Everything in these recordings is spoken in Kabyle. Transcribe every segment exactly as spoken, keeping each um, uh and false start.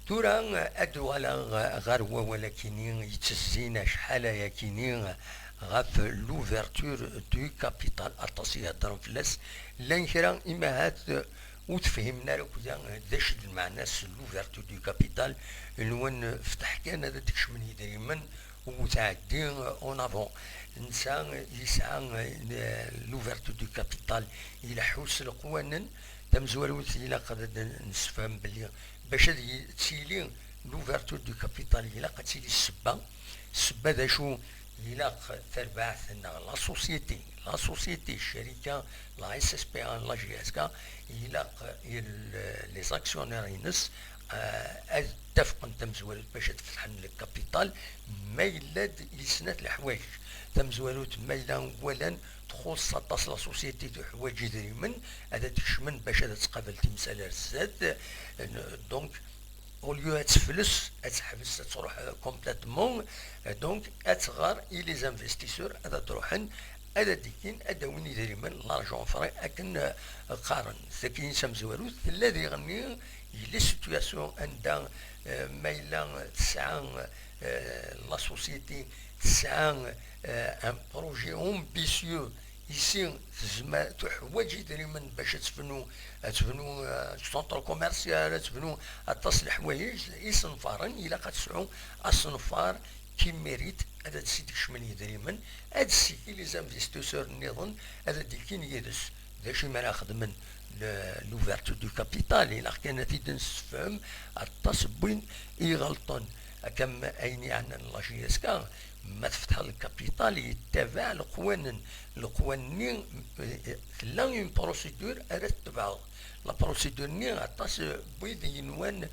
Tura ad d-uɣaleɣ ɣer wawal akini yettezzin acḥal ayakini ɣef l'ouverture du capital, aṭas i heddren fell-as. Llan kra imahat ur tefhimen ara akk d acu d lmeɛna-s l'ouverture du capital, nwan fteḥ kan ad d-kecmen yidrimen u tɛeddi en avant. Netta yesɛa, eh, l'ouverture du capital, ileḥḥu s leqwanen. Tamezwarut, ilaq ad d-nessefhem belli bac ad yi-, tili l'ouverture du capital, ilaq ad tili ssebba. Ssebba d acu? Ilaq tarbaɛt neɣ la société, la société, ccarika, la S S P A, la J S K, ilaq il-, les actionnaires-ines, eh, ad ttafqen tamezwarut bac ad fetḥen le capital, ma yella-d i snat leḥwayeǧ. Tamezwarut, ma yella walan txuṣṣ aṭas la société, tuḥwaǧ idrimen, ad d-kecmen bac ad tqabel timsal ar zdat. Donc, au lieu ad tefles, ad teḥbes, ad truḥ, euh, complètement, euh, donc ad tɣer i les investisseurs ad d-ruḥen, ad d-ikkin, ad d-awin idrimen, l'argent frais, akken, euh, qqaren. Tagi tamezwarut tella diɣenni, yella situation anda, euh, ma yella tesɛa, euh, la société tesɛa, euh, un projet ambitieux, ici tezmer, tuḥwaǧ idrimen bac ad tebnu, ad tebnu, euh, centre commercial, ad tebnu aṭas n leḥwayeǧ isenfaren, ilaq ad tesɛu asenfar qui mérite ad d-kecmen yidrimen, ad d-ssiki les investisseurs nniḍen ad d-ikkin yid-s. D acu i mi ara xedmen le-, l'ouverture du capital? Ilaq kan ad t-id-nessefhem, aṭas n win i iɣelṭen. Akka am ayen yeɛnan la J S K, ma tfetḥeḍ le capital, yettabaɛ leqwanen. Leqwanen-nni, eh, tella une procédure ara tetbeɛeḍ. La procédure-nni, aṭas n wid yenwan,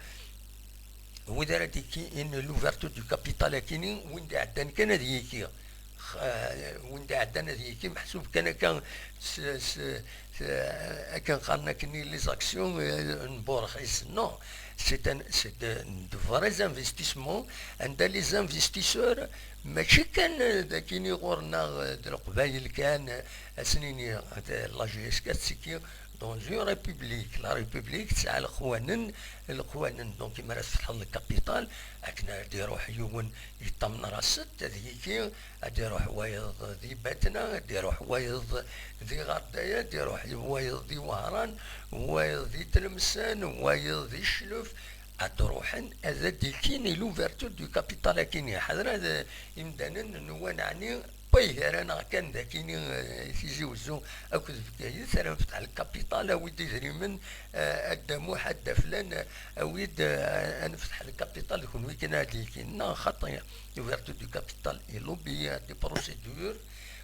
wid ara d-ikkin l'ouverture du capital akini, win d-iɛeddan kan ad yiki. X-, eh, win d-iɛeddan ad yiki, meḥsub kan akka s, s, s, akken qqaren akini les actions, eh, n burxis. Non, c'est un, c'est de, de vrais investissements, anda les investisseurs mačči kan, eh, d akini ɣur-neɣ, eh, d Leqbayel kan, eh, ad s-nini, eh, la J S K tettekki dans une république. La république tesɛa leqwanen, leqwanen. Donc, imi ara tfetḥeḍ le capital, akken ad d-iruḥ yiwen yeṭṭamner-as-d, ad yiki, ad d-iruḥ wayeḍ di Batna, ad d-iruḥ wayeḍ di Ɣerdaya, ad d-iruḥ wayeḍ di Wehran, wayeḍ di Tlemsan, wayeḍ di Cclef, ad d-ruḥen, ad d-ikkin i l'ouverture du capital akini. Ḥadra d imdanen nwan ɛni, wway gar-aneɣ kan d akini, eh, Tizi Wezzu akked Bgayet, ara nfetḥ le capital, awi-d idrimen, eh, a Dda Muḥ, a Dda Flan, eh, awi-d, eh, ad nfetḥ le capital d kenwi kan ad d-ikkin. Neɣ xaṭi, l'ouverture du capital est liée à des procédures,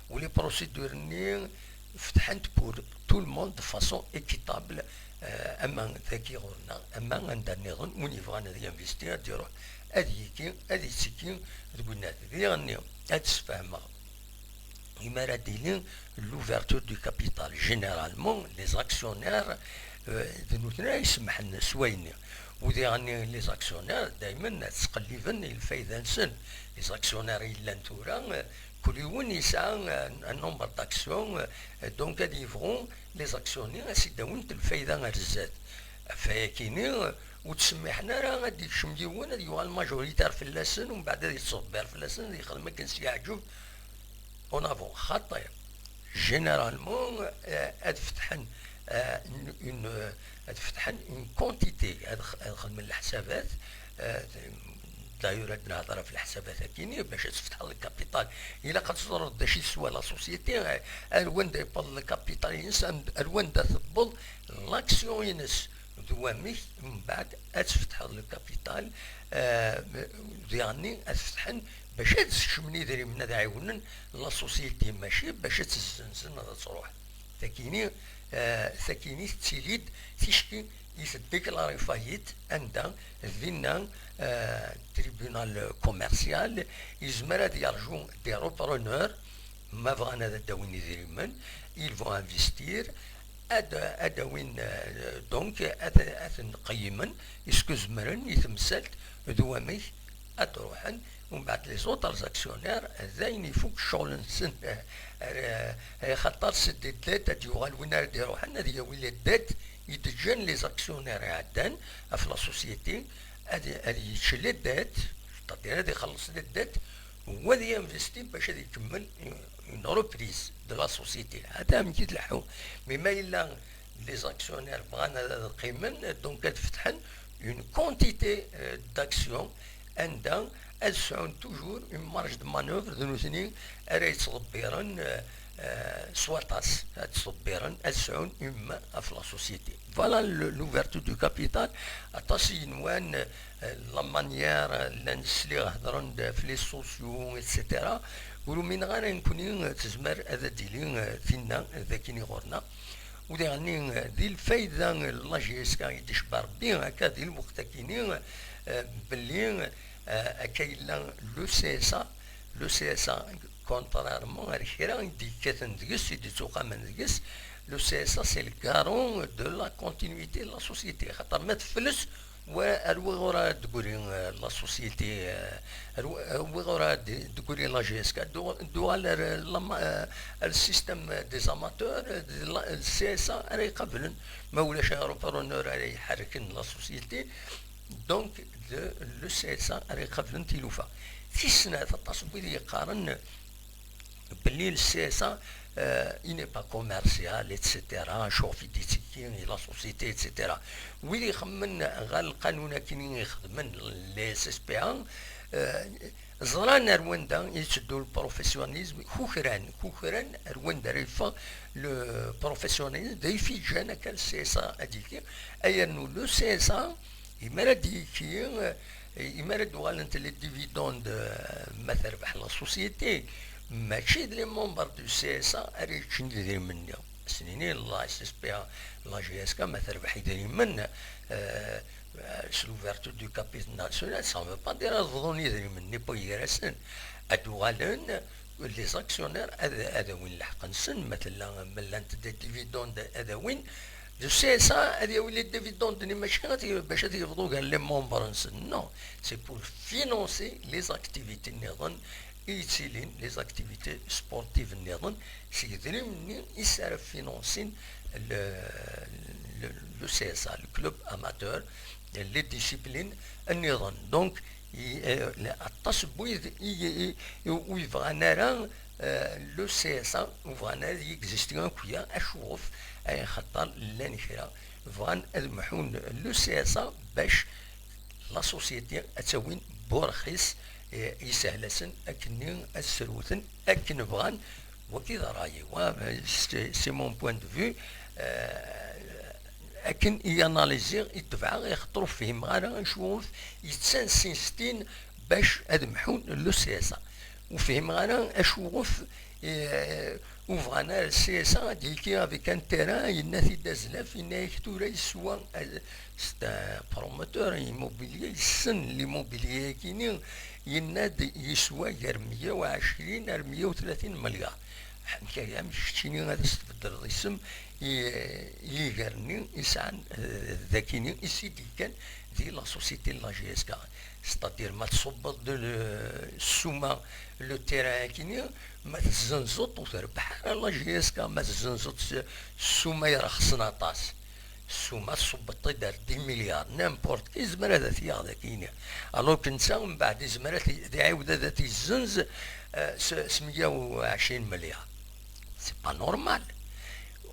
u les procédures-nni fetḥent pour tout le monde de façon équitable, eh, ama dagi ɣur-neɣ, ama anda nniḍen, win yebɣan ad yinvesti, ad iruḥ, ad yiki, ad yettekki deg winna. Diɣenni, ad d-sfehmeɣ, imi ara d-tili l'ouverture du capital, généralement, les actionnaires, eh, d nutni ay isemmḥen s wayenni. U diɣenni, les actionnaires, daymen ad ttqelliben i lfayda-nsen. Les actionnaires yellan tura, eh, kul yiwen yesɛa, eh, un nombre d'actions, eh, donc ad yebɣu les actions-nni ad s-id-awint lfayda ar zdat. Ɣef wayakini, eh, ur ttsemmiḥen ara ad d-yekcem yiwen, ad yuɣal majoritaire fell-asen, umbeɛd ad yettṣebbiṛ fell-asen, ad yexdem akken s-yeɛǧeb. En avant, xaṭi, généralement, eh, ad fetḥen, eh, une, une, eh, ad fetḥen une quantité, ad x-, ad xedmen leḥsabat, eh, d'ailleurs ad nehder ɣef leḥsabat akini, bac ad tfetḥeḍ le capital, ilaq ad teẓreḍ d acu i teswa la société, eh, ar wanda yewweḍ le capital-ines, am-, ar wanda tewweḍ l'action-ines, d wamek mbeɛd ad tfetḥeḍ le capital, eh, diɣenni ad fetḥen bac ad skecmen idrimen, ad ɛiwnen la société, mačči bac ad tt-zzenzen ad truḥ. Takini, eh, takini tettili-d ticki i teddiklari fayit, anda dinna, eh, tribunal commercial yezmer ad yerju des repreneurs, ma bɣan ad d-awin idrimen, ils vont investir, ad, ad awin, eh, donc, ad, ad ten-qeyymen, est-ce que zemren i temsalt d wamek ad ruḥen, umbeɛd les autres actionnaires, d ayen ifuk ccɣel-nsen, eh, eh, xaṭer c'est des dettes, ad yuɣal win ara d-iruḥen, ad yawi les dettes i d-ǧǧan les actionnaires iɛeddan ɣef la société, ad, ad yečč les dettes, c'est-à-dire ad ixelleṣ les dettes, u ad yinvesti bac ad ikemmel une reprise de la société. Ata amek i tleḥḥu. Mais ma yella les actionnaires bɣan ad, ad qqimen, donc ad fetḥen une quantité, euh, d'actions anda ad sɛun toujours une marge de manœuvre d nutni ara yettḍebbiren, euh, euh, s waṭas, ad ttḍebbiren, ad sɛun une main ɣef la société. Voilà le, l'ouverture du capital. Aṭas i yenwan, euh, la manière, euh, llan sliɣ hedren-d ɣef les sociaux, et cetera. Ur umineɣ ara nekkni, euh, tezmer ad d-tili, euh, tinna, euh, d akken i ɣur-neɣ. U diɣenni, euh, di lfayda, euh, n la J S K i d-icebba Rebbi, akka di lweqt akini, euh, belli, euh, akka yella le C S A, le C S A, contrairement ar kra i d-yekkaten deg-s, i d-yettuqamen deg-s, le C S A, c'est le garant de la continuité de la société. Xaṭer ma tefles, wa ar wiɣur ara d-tegri, euh, la société, euh, ar wi-, ar wiɣur ara d-, d-tegri la J S K, d-, d-uɣal ar, euh, la ma-, euh, ar le système des amateurs, euh, de la, le C S A ara iqablen, ma ulac un repreneur ara iḥerrken la société, donc de, le C S A ara iqablen tilufa. Tis snat, aṭas n wid yeqqaren belli le C S A, euh, il n'est pas commercial, et cetera. Acuɣef i d-ittekki i la société, et cetera. Wid ixemmen ɣer lqanun akken i ixedmen les S P A, euh, ẓran ar wanda i yetteddu le professionnalisme, kukran, kukran ar wanda ara yeffeɣ le professionnalisme, d ayen i ǧǧan akka le C S A ad yekki, ay yernu le C S A, imi ara d-yekki, eh, imi ara d-uɣalent les dividendes, eh, ma terbeḥ la société, mačči d les membres du C S A ara yeččen idrimen-nni. As-nini la S S P A, la J S K, ma terbeḥ idrimen, eh, s l'ouverture du capital national, ça veut pas dire ad bḍun idrimen-nni n gar-asen. Ad d-uɣalen, les actionnaires ad, ad awin lḥeqq-nsen, ma tella, ma llant des dividendes ad awin, le C S A ad yawi les dividendes-nni, mačči ad y-, bac ad yebḍu gar les membres-nsen. Non, c'est pour financer les activités nniḍen i yettilin, les activités sportives nniḍen, s yedrimen-nni i s ara finansin le, le, le C S A, le club amateur, les disciplines nniḍen. Donc, i, eh, aṭas n wid i, i, i, ur yebɣan ara, eh, le C S A, ur bɣan ara ad yegzisti akk-ya. Acuɣef? Ay, axaṭer llan kra bɣan ad mḥun le C S A bac la société ad tt-awin burxis, eh, yeshel-asen akkenni ad srewten akken bɣan. Wagi d ṛṛay-iw, ah, c'est, c'est mon point de vue. Eh, akken i analysiɣ, i tebɛeɣ, ixeṭṭer ur fhimeɣ ara acuɣef yettansinstin bac ad mḥun le C S A. Ur fhimeɣ ara acuɣef, eh, ur bɣan ara le C S A ad yekki avec un terrain, yenna-t-id Azlaf, yenna-yak tura yeswa, eh, c'est un promoteur immobilier, yessen l'immobilier-agi-ni, yenna-d yeswa gar meyya u ɛecrin ar meyya u tlatin milliards. Amek, amek keččini ad as-tbeddleḍ isem i, i yiger-nni i sɛan, eh, dagi-ni, i s-id-yekkan di la société n la J S K? C'est-à-dire, ma tṣubbeḍ-d le, ssuma, le terrain-agi-ni, ma tezzenzeḍ, ur terbeḥ ara la J S K, ma tezzenzeḍ s, ssuma irexsen aṭas. Ssuma tṣubbeḍ-id ar dix milliards, n'importe qui yezmer ad t-yaɣ dagi-ni. Alors que netta, mbeɛd, yezmer ad t-, ad iɛiwed ad t-yezzenz, eh, s, s meyya u ɛecrin milliards. C'est pas normal.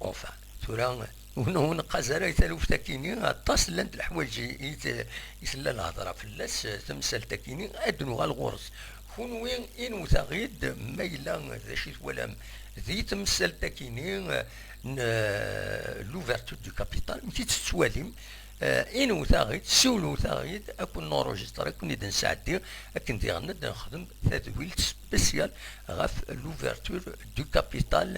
Enfin, tura, ur n-, ur neqqaz ara i taluft-agi-ni, aṭas llant leḥwayeǧ i, i t-, i tella lhedra fell-as, eh, temsalt-agi-ni, ad nuɣal ɣur-s. Kunwi, inwet-aɣ-id ma yella d acu i twalam di temsalt-agi-ni, eh, n, eh, l'ouverture du capital, amek i tt-tettwalim? Eh, inwet-aɣ-id, siwlewt-aɣ-id, ad ken-nurujistri, ad ken-id-nesɛeddi, akken diɣen ad nexdem tadwilt spéciale ɣef l'ouverture du capital,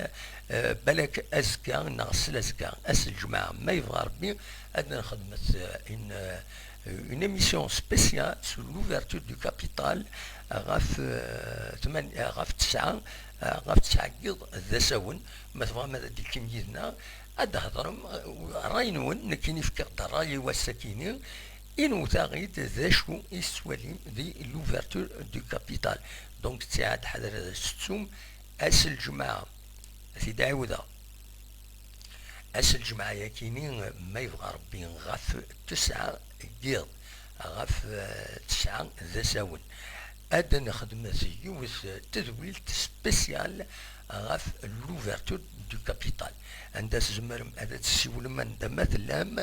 eh, balak azekka neɣ slazekka, ass n lǧemɛa, ma yebɣa Rebbi, ad nxedmet, eh, une, eh, une émission spéciale sur l'ouverture du capital ɣef, eh, tman-, ɣef tesɛa, eh, ɣef tesɛa n yiḍ d asawen. Ma tebɣam ad d-tekkim yid-neɣ, ad d-thedrem, eh, ṛṛay-nwen, nekkini fkiɣ-d ṛṛay-iw ass-akini, inwet-aɣ-id d acu i tettwalim di l'ouverture du capital. Donc, ttiɛad ḥader ad tettum ass n lǧemɛa, ad t-id-ɛiwdeɣ. Ass n lǧemɛa-yakini, ma yebɣa Rebbi, ɣef tesɛa n yiḍ, ɣef tesɛa d asawen. Ad nexdem yiwet tedwilt spéciale ɣef l'ouverture du capital, anda tzemrem ad tessiwlem anda ma tellam,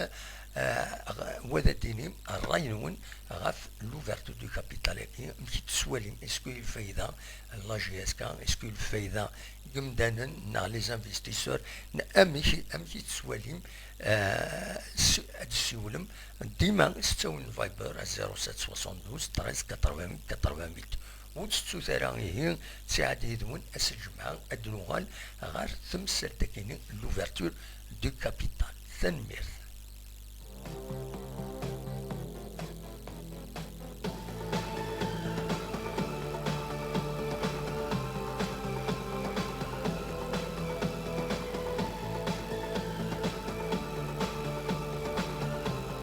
wa ad d-tinim ṛṛay-nwen ɣef l'ouverture du capital-agi, amek i tt-tettwalim? Est-ce que lfayda, la J S K, est-ce que lfayda n yimdanen neɣ les investisseurs, amek amek i tt-tettwalim? Ad tessiwlem dima s ttawil n Viber à zéro sept soixante-douze treize quatre-vingt-huit quatre-vingt-huit. Ur tettut ara ihi, ttiɛad yid-wen ass n lǧemɛa ad d-nuɣal ɣer temsalt-agi-nni, l'ouverture du capital. Tanemmirt.